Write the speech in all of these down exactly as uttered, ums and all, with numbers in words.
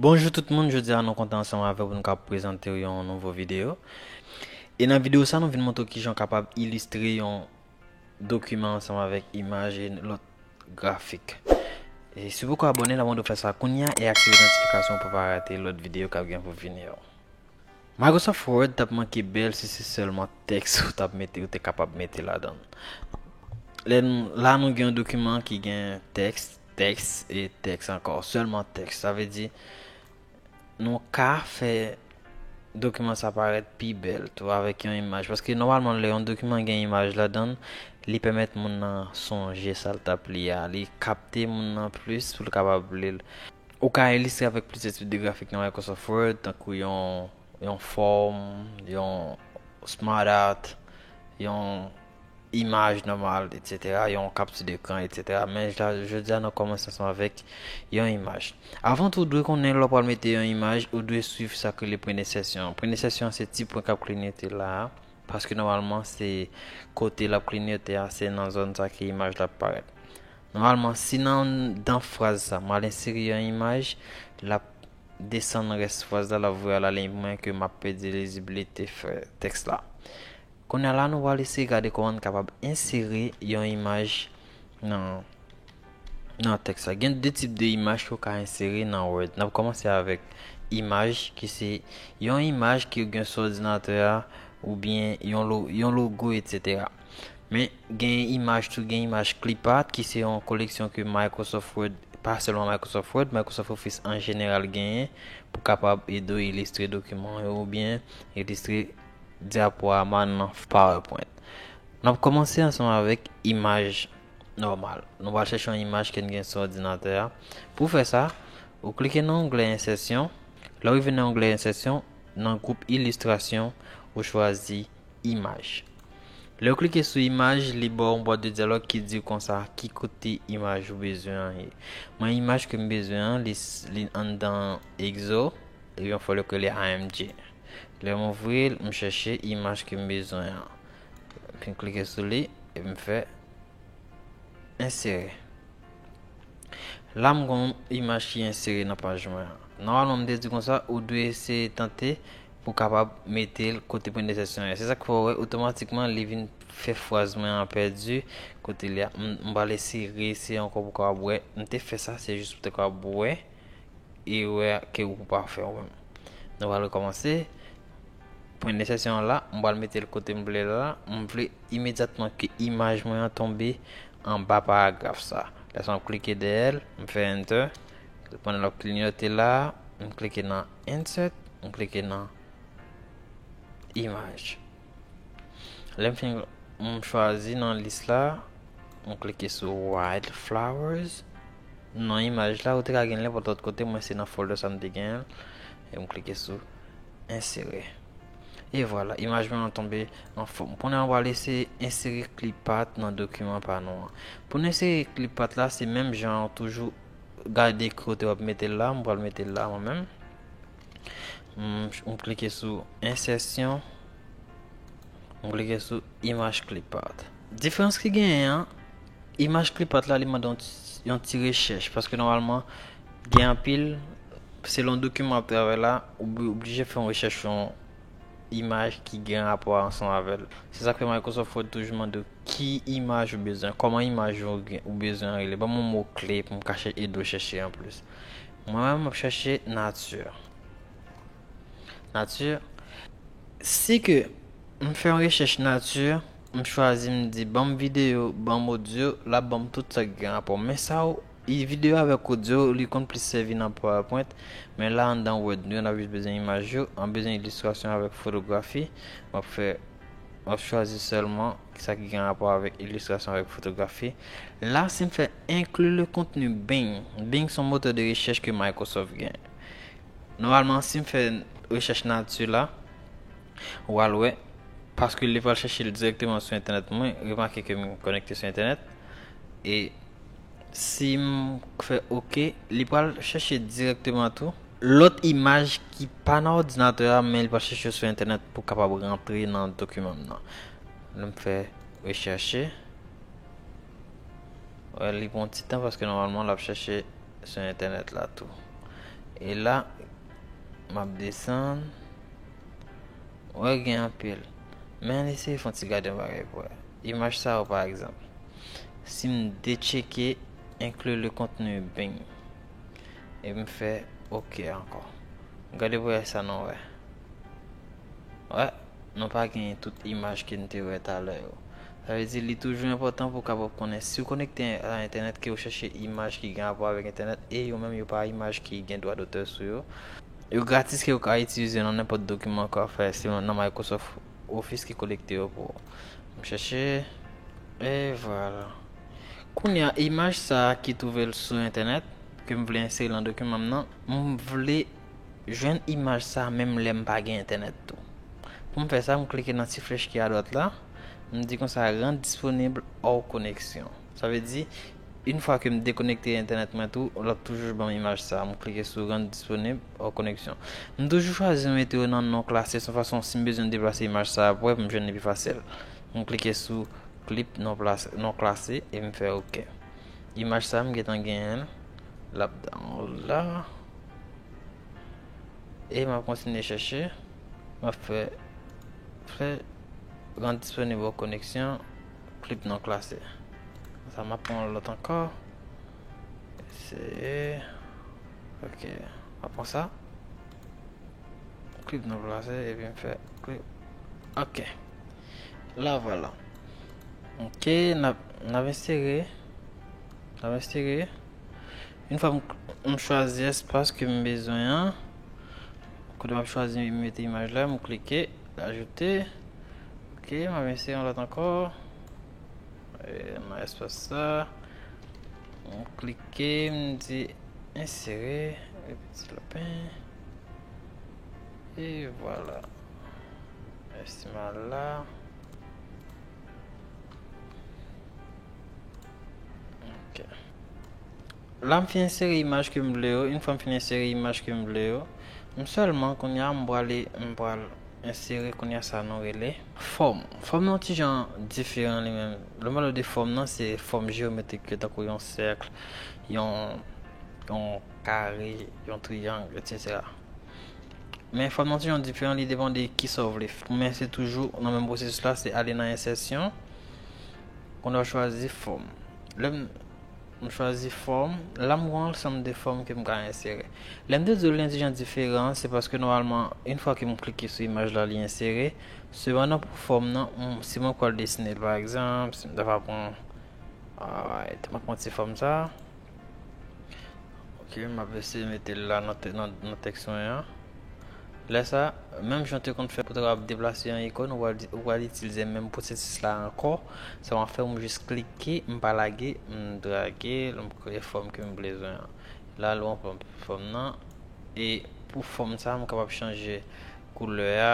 Bonjou tout moun, jodi a nou kontan ansanm avè w pou nou ka prezante w yon nouvo videyo. E nan videyo sa nou vin montre w kijan w kapab ilistre yon dokiman ansanm avèk imaj e lòt grafik. E si w poko abòne, n ap mande w fè sa kounye a e aktive notifikasyon pou w pa rate lòt videyo k ap gen pou vini yo. Microsoft Word t ap manke bèl si se sèlman tèks ou t ap mete, ou te kapab mete ladan l. Lè n, la nou gen yon dokiman ki gen tèks, tèks e tèks ankò, sèlman tèks. Sa vle di, nou ka fè dokiman sa parèt pi bèl tou avèk yon imaj. Paske nòmalman, lè yon dokiman gen imaj ladan l, li pèmèt moun nan sonje sa l t ap li a. Li kapte moun nan plis pou l kapab li l. Ou ka ilistre avèk plizyè tip de grafik nan Microsoft Word, tankou yon, yon fòm, yon smart art, yon imaj nòmal, etsetera, yon kapti dekran, etsetera. Men jodi a, n ap kòmanse ansanm avèk yon imaj. Avan tou, w dwe konnen lè w pral mete yon imaj, ou dwe swiv sa k rele pwen de sesyon. Pwen de sesyon an se ti pwen k ap klinyote la a, paske nòmalman se kote l ap klinyote a, se nan zòn sa ke imaj la ap parèt. Nòmalman, si nan dan fraz sa, m al ensere yon imaj, l ap desann rès fraz la, l ap voye al ale pou mwen ke m ap pèdi lizibilite fè tèks la. Kounye a la, nou pral eseye gade kòman n kapab ensere yon imaj nan, nan tèks la. Gen de tip de imaj ke w ka ensere nan Word. N ap kòmanse avèk imaj ki se yon imaj ke w gen sou òdinatè a, oubyen yon lo-, yon logo, etsetera. Men gen imaj tou, gen imaj clipart ki se yon koleksyon ke Microsoft Word, pa sèlman Microsoft Word, Microsoft Office an jeneral genyen pou kapab ede w ilistre dokiman yo oubyen ilistre dyapowa nan PowerPoint. N ap kòmanse ansanm avèk imaj nòmal. Nou pral chèche yon imaj ke n gen sou òdinatè a. Pou fè sa, ou klike nan onglè ensèsyon. Lè w rive nan onglè ensèsyon, nan gwoup ilistrasyon, ou chwazi imaj. Lè w klike sou imaj, li ba w yon bwat de dyalòg ki di w konsa ki kote imaj ou bezwen an ye. Mwen, imaj ke m bezwen an, li, li anndan Exo, epi yon fòlè ke li A M G. Lè m ouvri l, m chèche imaj ke m bezwen an. Epi m klike sou li, epi m fè ensere. La, m gen yon imaj ki ensere nan paj mwen an. Nòmalman, m te di konsa, ou dwe eseye tante pou w kapab mete l kote pwen de sesyon an ye. Se sa k fè w wè, otomatikman, li vin fè fraz mwen an pèdi kote li a. M, m pral eseye, reeseye ankò pou w kapab wè. M te fè sa, se jis pou w te kapab wè erè ke ou pa fè ou menm. Nou pral rekòmanse. Pwen de sesyon an la, m pral mete l kote m vle l la. M vle imedyatman ke imaj mwen an tonbe anba paragraf sa. Lè sa m klike dèyè l, m fè enter. Pandan l ap klinyote la, m klike nan insert, m klike nan imaj. Lè m fin, m chwazi nan lis la, m klike sou Wildflowers. Non imaj la, ou te ka gen l nenpòt lòt kote, mwen se nan folder sa m te gen l. E m klike sou ensere. E vwala, imaj mwen an tonbe an fòm. Kounye a, nou pral eseye ensere clipart nan dokiman pa nou an. Pou n ensere clipart la, se menm jan an toujou, gade kote w ap mete l la, m pral mete l la mwen menm. M, m klike sou ensèsyon. M klike sou imaj clipart. Diferans ki genyen an, imaj clipart la, li mande yon ti, yon ti rechèch, paske nòmalman, gen anpil, selon dokiman w ap travay la, ou oblije fè yon rechèch sou yon imaj ki gen rapò ansanm avè l. Se sa k fè Microsoft Word toujou mande w ki imaj ou bezwen, kòman imaj ou gen, ou bezwen an rele. Ban m yon mo kle pou m ka chè-, ede w chèche anplis. Mwen menm, m ap chèche nati. Nati. Si ke m fè yon rechèch nati, m chwazi, m di, ban m videyo, ban m odyo, l ap ban m tout sa k gen rapò. Men sa w, i-, videyo avèk odyo, li konn plis sèvi nan PowerPoint, men la anndan Word, nou, n ap jis bezwen imaj yo, an bezwen ilistrasyon avèk fotografi, m ap fè, m ap chwazi sèlman sa ki gen rapò avèk ilistrasyon avèk fotografi. La, si m fè inclut le contenu Bing, Bing se yon motè de rechèch ke Microsoft gen. Nòmalman, si m fè rechèch nati la, ou al wè, paske li pral chèche l dirèkteman sou entènèt mwen, remake ke m konekte sou entènèt, e si m fè oke, li pral chèche dirèkteman tou lòt imaj ki pa nan òdinatè a, men li pral chèche sou entènèt pou kapab rantre nan dokiman m nan. Lè m fè rechèche, wè, li pran ti tan paske nòmalman l ap chèche sou entènèt la tou. E la, m ap desann. Wè, gen anpil. Men ann eseye fè yon ti gade yon bagay pou wè. Imaj sa yo, pa egzanp. Si m detcheke inclut le contenu Bing. E m fè oke ankò. Gade pou wè sa nou wè. Wè, nou pa genyen tout imaj ke n te wè talè yo. Sa vle di, li toujou enpòtan pou w kapab konnen si w konekte a entènèt ke w chèche imaj ki gen rapò avèk entènèt e yo menm yo pa imaj ki gen dwa dotè sou yo. Yo gratis ke w ka itilize nan nenpòt dokiman ke w ap fè, se nan Microsoft Office ki konekte yo pou ou. M chèche, e vwala. Kounye a, imaj sa a ki twouve l sou entènèt, ke m vle ensere nan dokiman m nan, m vle jwenn imaj sa a menm lè m pa gen entènèt tou. Pou m fè sa, m klike nan ti flèch ki adwat la, m di konsa, rendre disponible hors connexion. Sa vle di, yon fwa ke m dekonekte entènèt mwen tou, l ap toujou ban m imaj sa a. M klike sou rendre disponible hors connexion. M toujou chwazi mete yo nan non klase, se yon fason si m bezwen deplase imaj sa a, pou wè, pou m jwenn li pi fasil. M klike sou clip non plase, non klase e m fè oke. Imaj sa a, m gentan genyen l. L ap download la. E m ap kontinye chèche. M ap fè, fè rendre disponible hors connexion, clip non klase. Sa m ap pran yon lòt ankò. Eseye. Oke. M ap pran sa. Clip non klase, epi m fè clip. Oke. La vwala. Oke, n ap, n ap ensere. N ap ensere. Yon fwa m, m chwazi espas ke m bezwen an, kote m ap chwazi mete imaj la, m klike, ajoute. Oke, m ap ensere yon lòt ankò. E, nan espas sa, m klike, m di ensere, epi ti lapen. E vwala. Estima la. Ok. La, m fin ensere imaj ke m vle yo. Yon fwa m fin ensere imaj ke m vle yo, m sèlman, kounye a, m prale, m pral ensere, kounye a, sa nou rele fòm. Fòm nan yon ti jan diferan li menm. Lè m pale de fòm nan, se fòm jeyometrik yo, tankou yon sèk, yon, yon kare, yon triyang, etsetera. Men fòm nan ti jan diferan, li depann de kisa w vle. Men se toujou nan menm pwosesis la, se ale nan ensèsyon, kounye a w chwazi fòm. Lè m, m chwazi fòm, la m gen yon ansanm de fòm ke m ka ensere. Lè m te di w li yon ti jan diferan, se paske nòmalman, yon fwa ke m klike sou imaj la, li ensere. Sepandan, pou fòm nan, m, si mwen pral desine l, pa egzanp, si m ta va pran, alright, m ap pran ti fòm sa. Ok, m ap eseye mete l la nan te-, nan, nan tèks mwen an. Lè sa, menm jan w te konn fè pou w te kapab deplase yon ikòn, ou pral di, ou pral itilize menm pwosesis la ankò. Sa w ap fè, m jis klike, m pa lage, m drage l, m kreye fòm ke m bezwen an. La, lè w pran fòm nan, e pou fòm sa, m kapab chanje koulè a,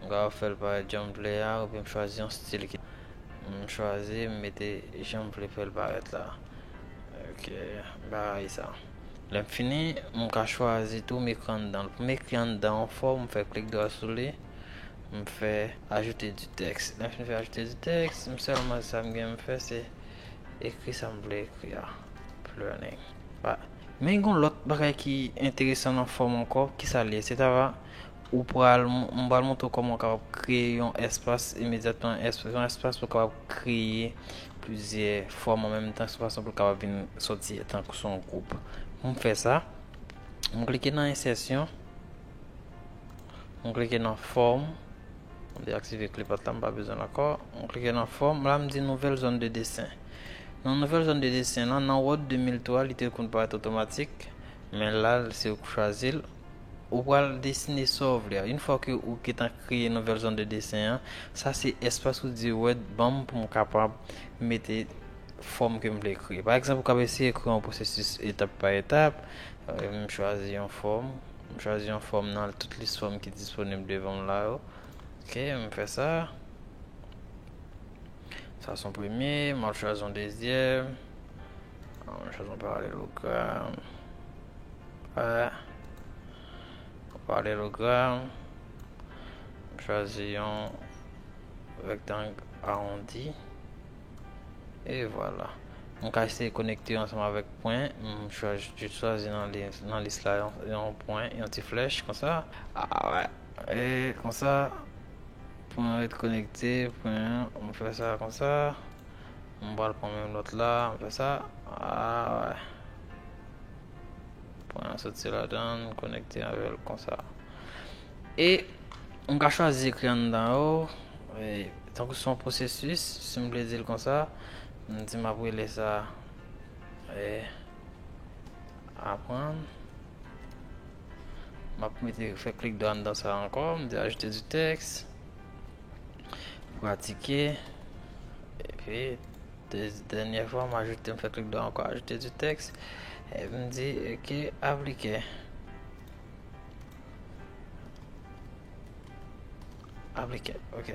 m kapab fè l parèt jan m vle a, oubyen m chwazi yon stil ki, m chwazi, m mete jan m vle fè l parèt la. Ok, bagay sa. Lè m fini, m ka chwazi tou, m ekri anndan l. Pou m ekri anndan yon fòm, m fè klik dwa sou li, m fè ajouter du texte. Lè m fin fè ajouter du texte, m sèlman sa m gen m fè, se ekri sa m vle ekri a. Learning. Wa-, men gen yon lòt bagay ki enteresan nan fòm ankò, kisa l ye? Se ta va, ou pral, m pral montre w kòman w kapab kreye yon espas imedyatman, es-, yon espas pou w kapab kreye plizyè fòm an menm tan, se yon fason pou l kapab vin sòti tankou se yon gwoup. Pou m fè sa, m klike nan ensèsyon, m klike nan fòm, m deaktive clipart la, m pa bezwen l ankò. M klike nan fòm, la m di nouvelle zone de dessin. Nan nouvelle zone de dessin lan, nan Word de mil twa, li te konn parèt otomatik, men la, se ou k chwazi l. Ou pral desine sa w vle a. Yon fwa ke ou gentan kreye nouvelle zone de dessin an, sa se espas ou di Word ban m pou m kapab mete fòm ke m vle kreye. Pa egzanp, ou kapab eseye kreye yon pwosesis etap pa etap. Euh, m chwazi yon fòm. M chwazi yon fòm nan tout lis fòm ki disponib devan m la yo. Ok, m fè sa. Sa se yon premye, m ap chwazi yon dezyèm. M chwazi yon paralelogram. Wè. Yon paralelogram. M chwazi yon rektang awondi. E vwala. M ka eseye konekte ansanm avèk pwen. M chwazi, jis chwazi nan lis, nan lis la yon, yon pwen, yon ti flèch konsa. Ah, wè. E konsa, pwen an ret konekte, pwen an, m fè sa konsa. M pral pran menm lòt la, m fè sa. Ah, wè. Pwen an soti ladan, m konekte avè l konsa. E m ka chwazi ekri anndan yo, e, tankou se yon pwosesis, si m vle di l konsa, m di m ap rele sa, e, aprann. M ap mete, fè klik dwa anndan sa ankò, m di ajoute du texte, pratike, epi, dè-, dènyè fwa, m ajoute, m fè klik dwa ankò, ajoute du texte, epi m di, ok, aplike. Aplike, ok.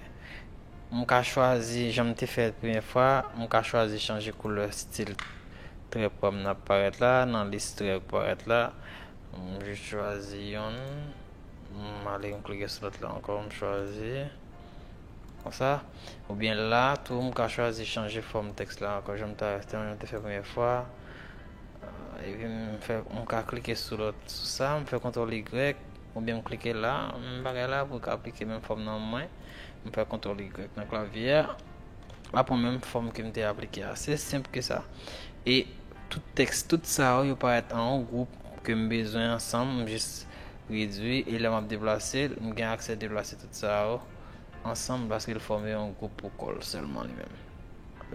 M ka chwazi, jan m te fè premyè fwa, m ka chwazi chanje koulè stil trè pa m nan parèt la, nan lis trè parèt la. M jis chwazi yonn. M ale, m klike sou lòt la ankò, m chwazi. Konsa. Oubyen la, tou, m ka chwazi chanje fòm tèks la ankò, jan m ta, jan m te fè premyè fwa. Epi m fè, m ka klike sou lòt, sou sa, m fè kontwòl igrèk, oubyen m klike la, menm bagay la, pou l ka aplike menm fòm nan mwen. M fè kontwòl igrèk nan klavye a. L ap pran menm fòm ke m te aplike a. Se senp ke sa. E tout tèks, tout sa yo, yo parèt an yon gwoup ke m bezwen ansanm, m jis redui, e lè m ap deplase l, m gen aksè deplase tout sa yo ansanm, paske l fòme yon gwoup pou kò l sèlman li menm.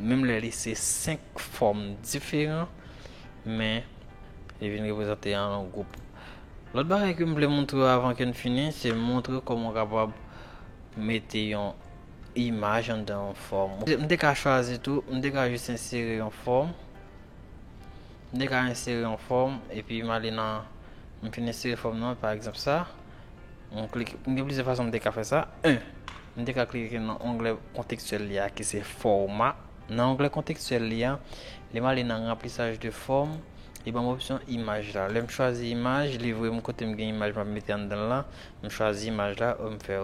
Menm lè li se senk fòm diferan, men li vin reprezante an yon gwoup. Lòt bagay ke m vle montre w avan ke n fini, se montre w kòman w kapab mete yon imaj anndan yon fòm. M te ka chwazi tou, m te ka jis ensere yon fòm. M te ka ensere yon fòm, epi m ale nan, m fin ensere fòm nan, pa egzanp sa. M klike, m gen plizyè fason m te ka fè sa. En, m te ka klike nan onglè kontekstyèl li a, ki se fòma. Nan onglè kontekstyèl li a, lè m ale nan ranplisaj de fòm, li ban m opsyon imaj la. Lè m chwazi imaj, li voye m kote m gen imaj m ap mete anndan l lan. M chwazi imaj la, m fè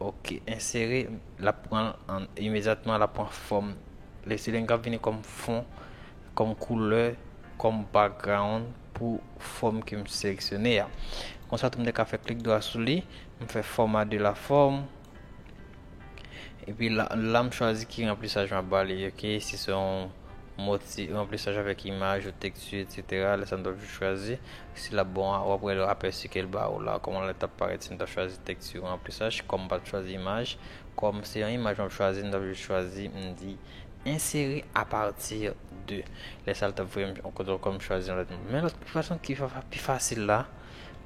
ok, ensere, l ap pran l an, imedyatman, l ap pran fòm. Lè se lè m k ap vini kòm fon, kòm koulè, kòm background pou fòm ke m seleksyone a. Konsa tou, m te ka fè klik dwa sou li, m fè format de la forme. Epi la, la m chwazi ki ranplisaj m ap ba li, ok? Si se yon moti-, ranplisaj avèk imaj ou teksti, etsetera. Lè sa m t ap jis chwazi. Si l ap bon, w ap wè, apèsi ke l ba ou la, kòman l t ap parèt si m t ap chwazi teksti ou ranplisaj, kòm m pa t chwazi imaj. Kòm se yon imaj m ap chwazi, m t ap jis chwazi, m di, insere à partir de. Lè sa l t ap voye m yon kote ankò, m chwazi yon lòt. Men lòt fason ki fa-, pi fasil la,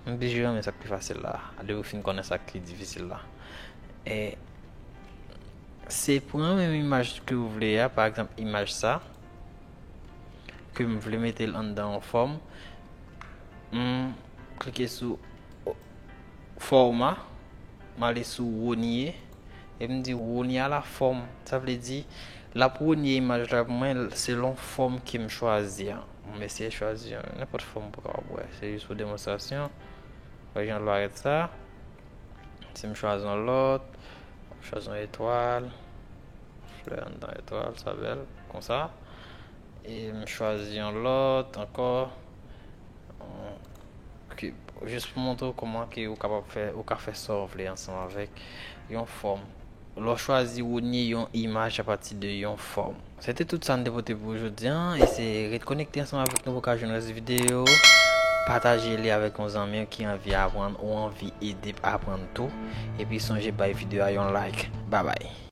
m blije renmen sa k pi fasil la. Depi w fin konnen sa k pi difisil la. E se pran menm imaj ke w vle a, pa egzanp, imaj sa, ke m vle mete l anndan yon fòm. M klike sou fòma, m ale sou renye, e m di renye à la forme. Sa vle di, l ap renye imaj la pou mwen selon fòm ke m chwazi an. M eseye chwazi nenpòt fòm pou w kapab wè. Se jis pou demonstrasyon. Wè jan l parèt sa. Si m chwazi yon lòt, m chwazi yon etwal, flè anndan etwal, sa bèl, konsa. E m chwazi yon lòt ankò. Ok, jis pou montre w kòman ke ou kapab fè, ou ka fè sa w vle ansanm avèk yon fòm. Lè w chwazi renye yon imaj apati de yon fòm. Se te tout sa n te pote pou jodi a, e se ret konekte ansanm avèk nou pou w ka jwenn rès videyo. Pataje li avèk yon zanmi w ki anvi aprann ou anvi ede aprann tou. Epi sonje bay videyo a yon like. Babay.